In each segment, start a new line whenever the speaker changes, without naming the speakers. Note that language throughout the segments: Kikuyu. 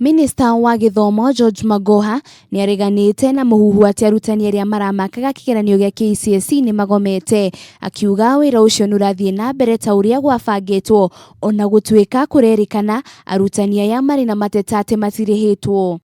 Minista wa gĩthomo George Magoha nĩareganĩte na mũhuhu atĩ arutani arĩa maramakaga kĩgeranio gĩa KCSE nĩmagomete, akiuga wĩra ũcio nĩũrathiĩ na mbere ta ũrĩa gwabangĩtwo ona gũtuĩka kũrerĩkana arutani aya marĩ na mateta atĩ matirĩhĩtwo.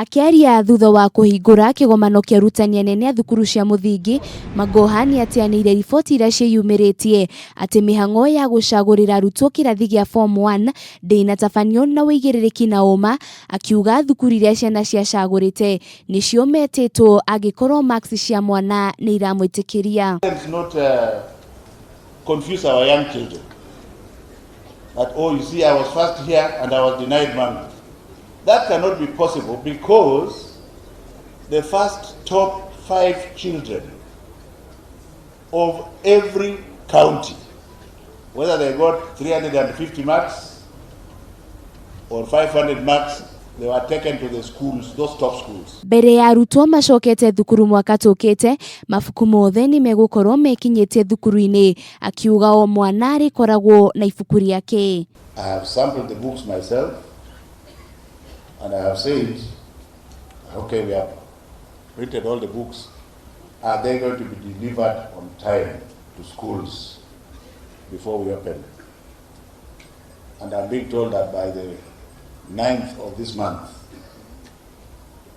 Akĩaria thutha wa kũhingũra kĩgomano kĩa arutani anene a thukuru cia mũthingi, Magoha nĩateanĩire riboti iria ciĩyumĩrĩtie atĩ mĩhang'o ya gũcagũrĩra arutwo kĩrathi gĩa Form 1 ndĩnatabanio na ũigĩrĩrĩki na ũma, akiuga thukuru iria ciana ciacagũrĩte nĩcio metĩtwo angĩkorwo marks cia mwana nĩ iramwĩtĩkĩria.
Let's not confuse our young children. That, oh, you see, I was first here and I was denied money. That cannot be possible because the first top 5 children of every county, whether they got 350 marks or 500 marks, they were taken to the schools, those top schools.
Mbere ya arutwo macokete thukuru mwaka tũkĩte, mabuku mothe nĩ megũkorwo mekinyĩtie thukuru-inĩ, akiuga o mwana arĩkoragwo na ibuku rĩake.
I have sampled the books myself and I have said, okay, we have printed all the books. Are they going to be delivered on time to schools before we open? And I'm being told that by the 9th of this month.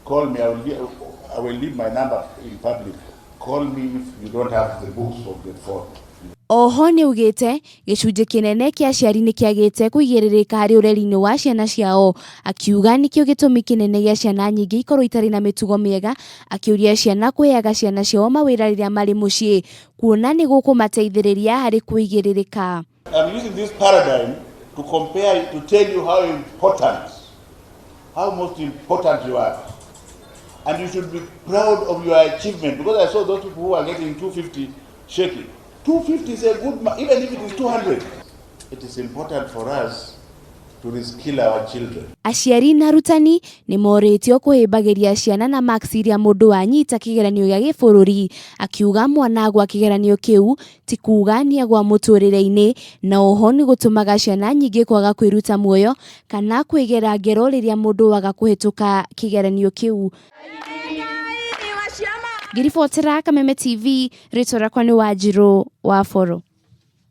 Call me, I will leave my number in public. Call me if you don't have the books for grade 4.
Oho nĩaugĩte gĩcunjĩ kĩnene kĩa aciari nĩkĩagĩte kũigĩrĩrĩka harĩ ũreri-inĩ wa ciana ciao, akiuga nĩkĩo gĩtũmi kĩnene gĩa ciana nyingĩ ikorwo itarĩ na mĩtugo mĩega, akĩũria ciana kũheaga ciana ciao mawĩra rĩrĩa marĩ mũciĩ kuona nĩ gũkũmateithĩrĩria harĩ kũigĩrĩrĩka.
I'm using this paradigm to compare, to tell you how important, how most important you are. And you should be proud of your achievement, because I saw those people who are getting 250 shaking. 250 is a good, even if it is 200. It is important for us to reskill our children.
Aciari na arutani nĩ morĩtio kũhĩmbagĩria ciana na marks iria mũndũ anyita kĩgeranio gĩa gĩbũrũri, akiuga mwana agwa kĩgeranio kĩu ti kuga nĩagwa mũtũrĩre-inĩ, na oho nĩ gũtũmaga ciana nyingĩ kwaga kwĩruta muoyo kana kwĩgera ngero rĩrĩa mũndũ waga kũhĩtũka kĩgeranio kĩu. Ngĩribotera Kameme TV, rĩtwa rĩakwa nĩ Wanjirũ wa Boro.